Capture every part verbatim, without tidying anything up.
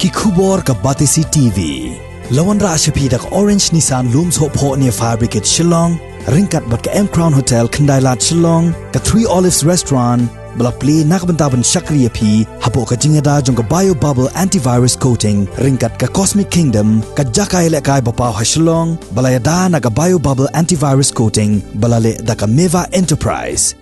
Ki khubor ka Batesi T V. La wanrah sha phi da ka Orange Nissan Lumsohphoh near Fire Brigade Shillong, ryngkat bad ka M Crown Hotel Khyndailad Shillong, ka Three Olives Restaurant, ba la plie na ka bynta ban shakri ïa phi hapoh ka jingïada jong ka Bio Bubble Antivirus Coating, ryngkat ka Cosmic Kingdom, ka jaka ïalehkai ba paw ha Shillong, ba la ïada na ka Bio Bubble Antivirus Coating, ba la leh da ka Meva Enterprise.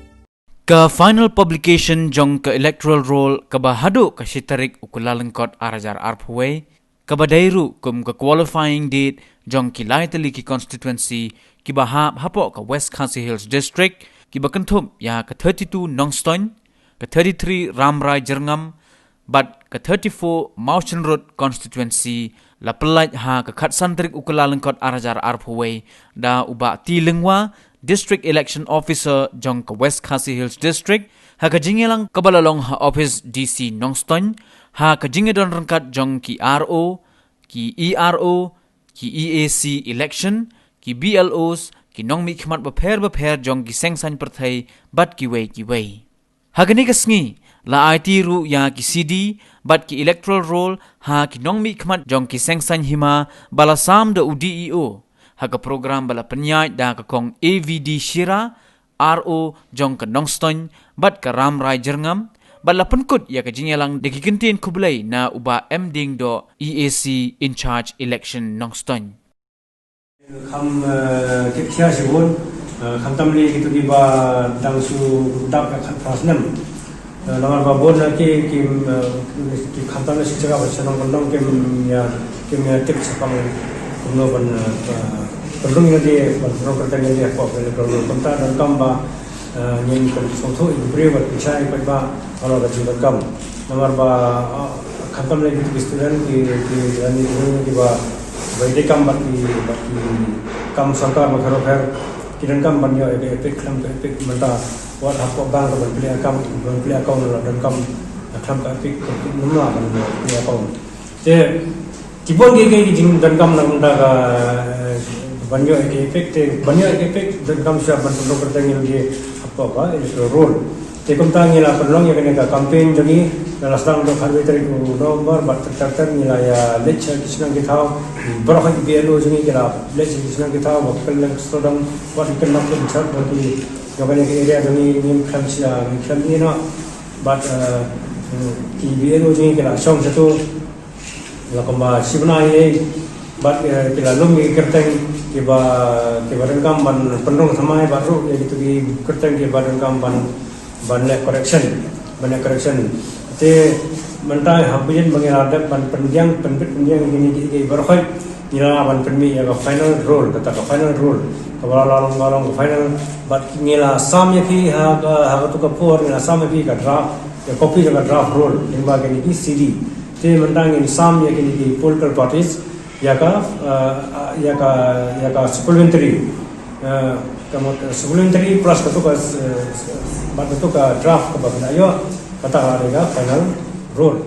Ka final publication jong ka electoral roll kaba haduh ka shi tarik u Kyllalyngkot ar hajar arphew wei, kaba dei ruh kum ka qualifying date jong ki lai tylli ki constituency kiba hap hapoh ka West Khasi Hills District, kiba kynthup ïa ka thirty-two Nongstoiñ, ka thirty-three Rambrai Jyrngam, bad ka thirty-four Mawshynrut constituency, la pyllait ha ka khatsan tarik u Kyllalyngkot ar hajar arphew wei, da u Bah T Lyngwa, District Election Officer jong ka West Khasi Hills District, ha ka jingïalang kaba la long ha ophis D C Nongstoiñ, ha ka jingïadon ryngkat jong ki R O, ki E R O, ki E A C election, ki B L Os, ki nongmihkhmat bapher bapher jong ki seng saiñ pyrthei, bad kiwei kiwei. Ha kane ka sngi, la aiti ruh ïa ki C D bad ki electoral roll ha ki nongmihkhmat jong ki seng saiñ hima, ba la sam da u D E O, ha ka program ba la pynïaid da ka Kong A V D Shira, R O jong ka Nongstoiñ bad ka Rambrai Jyrngam, bad la pynkut ïa ka jingïalang da ki kyntien khublei na u Bah M Diengdoh, E A C in charge election Nongstoiñ. Kham, eh, kit khia shibun, eh, khamtam lei kito kiba dang shu dap ïa khatphra snem. Eh, namar ba bun na ki, ki, eh, ki khamtam lei shi jaka ba shnong pynlong kim ïa, kim ïa tip shaphang kumno ban, eh, pynrung ïa lade, ban pynrung kyrteng ïa lade hapoh ka electoral roll. Kumta donkam ba, eh, ngin pynsngewthuh ïa ki briew bad pynshai ïa ki paidbah halor ka jingdonkam. Namar ba, ah, khamtam lei kito ki student ki, ki, ki, kiba, ba ïadei kam bad ki, bad ki kam sorkar bapher bapher, ki donkam ban ïoh ïa ka EPIC, khlem ka EPIC mynta wat hapoh bank ka ban plie account, ban plie account la donkam, khlem ka EPIC, ka EPIC mynta ban plie account. Te, ki bun ki, ki, ki jingdonkam na ka bynta ka, eh, ban ïoh ïa ka EPIC, te ban ïoh ïa ka EPIC donkam shwa ban pynrung kyrteng ïa lade hapoh ka electoral roll. Te kumta ngi la pynlong ïa kane ka campaign jong ngi, la sdang naduh khatwei tarik u November bad ter ter ter ngi la ïa leit sha ki shnong ki thaw, baroh ki B L O jong ngi ki la leit sha ki shnong ki thaw, ba kylleng sawdong, wat ki khynnah ki jingshad, ba ki jong kane ka area jong ngi ngim khlem sha, ngim khlem ïeh noh. Bad, eh, ki B L O jong ngi ki la shong shato, la kumba shi bnai ei, bad, eh, ki la lum ïa ki kyrteng kiba, kiba donkam ban pynrung thymmai, bad ruh ïa kito ki kyrteng kiba donkam ban, ban leh correction, ban leh correction. Te mynta ha pynïaid ba ngi la dep ban pynbiang, pynbit pynbiang ïa kine kiei kiei baroh, ngi la ban pynmih ïa ka final roll, kata ka final roll. Kaba la long, la long ka final, bad ngi la sam ïa phi ha ka, ha kato ka por, ngi la sam ïa phi ka draft, ïa copy jong ka draft roll, lyngba kine ki C D. Te mynta ngin sam ïa kine ki political parties ïa ka, eh, ïa ka, ïa ka supplementary, eh, ka mut, eh, supplementary plus kato ka, eh, bad kato ka draft kaba phi la ïoh, kata ka dei ka final roll.